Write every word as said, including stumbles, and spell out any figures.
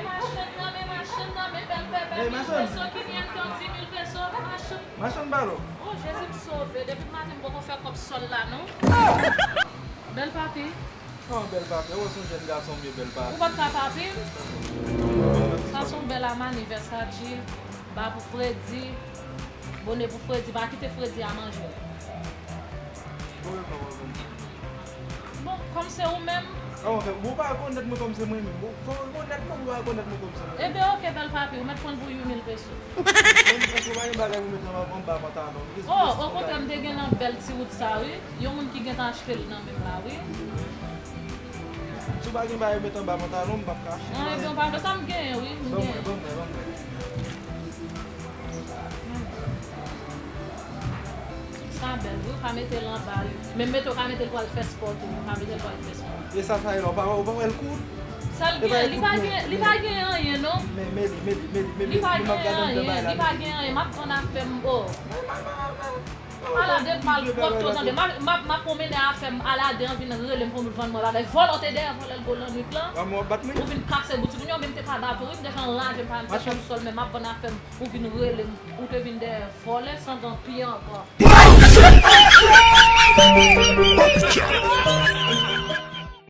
Machann nan, men machann nan, men bèl bèbè, mil peso, ki gen yon di mil peso, machann. Machann balo. Oh, Jezi m sove, depi maten m poko fè kòb sòl la, non. Bèl papi. Oh, bèl papi, ou se yon jèn gason, byen bèl papi. Ou pa t ka papi m? Sa se yon bèl amanivèsadi, ba pou fredi, bone pou fredi, pa kite fredi a manje. Bon, kòm se ou menm. Bon, ou pa rekonèt mwen kòm se mwen menm. Bon, fò w rekonèt mwen, ou pa rekonèt mwen kòm se mwen menm. Ebyen, oke, bèl papi, ou mèt pran l pou uit mil peso. Mil peso pa gen bagay pou mete anba, anba pantalon. Oh, okontrè, m te gen nan bèl ti wout sa, wi. Yon moun ki gentan achte l nan men m la, wi. Si w pa gen bagay pou mete anba pantalon, m p ap ka achte l. Ah, ebyen, ou pa vle sa m genyen, wi. M genyen. Ban mwen, ban mwen, ban mwen. Sa bèl, wi, ou ka mete l anba, wi. Menm mete, ou ka mete l pou al fè spò tou, ou ka mete l pou al fè spò. E sa, sa e la, ou pa, ou pa wè l kout? Sa l gen, li pa gen, li pa gen anyen, non. Men, men li, men li, men li, men li, li pa gen anyen, li pa gen anyen. M ap vann afè m, oh. Ala de malpwòpte, w tande. M ap, m ap, m ap pwonmennen afè m, ala de an vin rele m pou m vann mwen bagay. Vòlè w te dèyè vòlè l gwo lannwit lan. Ou vin kase boutik moun yo, men m te pa ba pou wi, m te fè anraje, m pa menm fè kòb sòl, men m ap vann afè m. Ou vin rele m, ou te vin dèyè vòlè, sangan pi ankò.